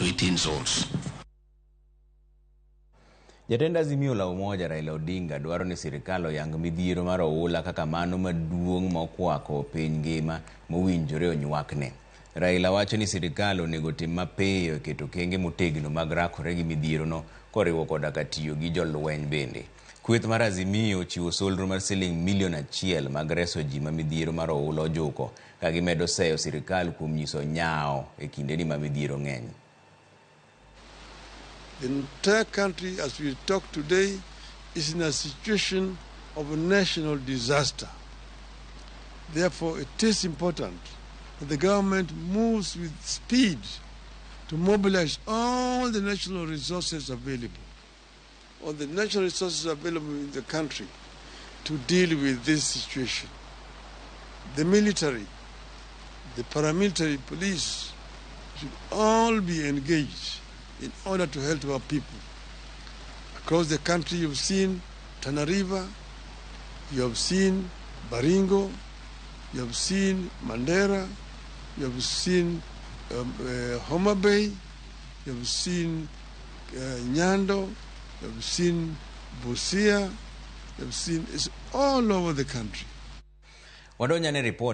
with insults. Jatend Azimio la Umoja Raila Odinga dwaro ni sirikal oyang midhiero mar oula kaka mano maduong' mokwako piny ngima mowinjore onywakne. Raila wacho ni sirikal onego tim mapiyo e keto okenge motegno mag rakore gi midhierono koriwo koda ka tiyo gi jolweny bende. Kweth mar Azimio ochiwo solro mar siling milion achiel mag reso ji ma midhiero mar oula ojuko ka gimedo seyo sirikal kuom nyiso nyawo e kindeni ma midhiero ng'eny. The entire country, as we talk today, is in a situation of a national disaster. Therefore, it is important that the government moves with speed to mobilize all the national resources available, all the national resources available in the country to deal with this situation. The military, the paramilitary police should all be engaged in order to help our people. Across the country, you've seen Tana River, you have seen Baringo, you have seen Mandera, you have seen Homa Bay, you have seen Nyando, you have seen Busia, you have seen it's all over the country. Wadonjane report.